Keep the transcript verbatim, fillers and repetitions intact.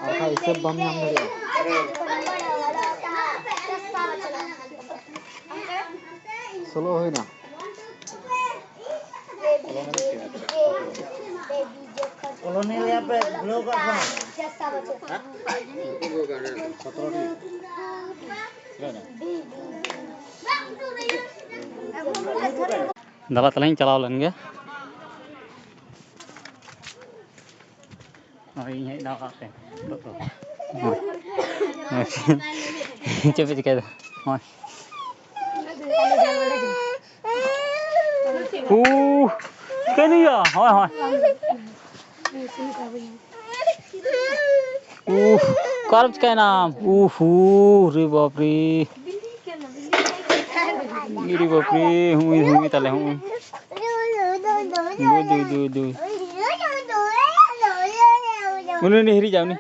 ᱟᱨ ᱵᱟᱠᱷᱟᱡ ᱦᱤᱥᱟᱹᱵ ᱵᱟᱢ ᱧᱟᱢ ᱫᱟᱲᱮᱭᱟᱜᱼᱟ᱾ ᱥᱳᱞᱳ ᱦᱩᱭᱱᱟ᱾ ᱠᱚᱞᱳᱱᱤ ᱨᱮᱭᱟᱜ ᱯᱮ ᱠᱷᱩᱞᱟᱹᱣ ᱠᱟᱜ ᱠᱟᱱᱟ᱾ ᱫᱟᱫᱟ, ᱛᱟᱦᱞᱮᱧ ᱪᱟᱞᱟᱣ ᱞᱮᱱ ᱜᱮ᱾ ᱦᱳᱭ, ᱤᱧ ᱦᱮᱡ ᱮᱱᱟ ᱚᱲᱟᱜ ᱛᱮ᱾ ᱱᱤᱛᱚᱜ ᱫᱚ᱾ ᱦᱳᱭ᱾ ᱪᱮᱫ ᱯᱮ ᱪᱤᱠᱟᱹᱭᱮᱫᱟ? ᱦᱳᱭ᱾ ᱩᱦ, ᱪᱤᱠᱟᱹᱭᱮᱱᱟ? ᱦᱳᱭ, ᱦᱳᱭ᱾ ᱩᱦ, ᱚᱠᱟᱨᱮᱢ ᱪᱤᱠᱟᱹᱭᱮᱱᱟᱢ? ᱩᱦ, ᱩᱦ, ᱨᱮ ᱵᱟᱯ ᱨᱮ᱾ ᱨᱮ ᱵᱟᱯ ᱨᱮ, ᱦᱩᱭ, ᱦᱩᱭ ᱛᱟᱞᱮ, ᱦᱩᱭ᱾ ᱫᱩ, ᱫᱩ, ᱫᱩ, ᱫᱩ᱾ ᱩᱱᱤ, ᱩᱱᱤ ᱦᱤᱨᱤᱡᱟ, ᱩᱱᱤ᱾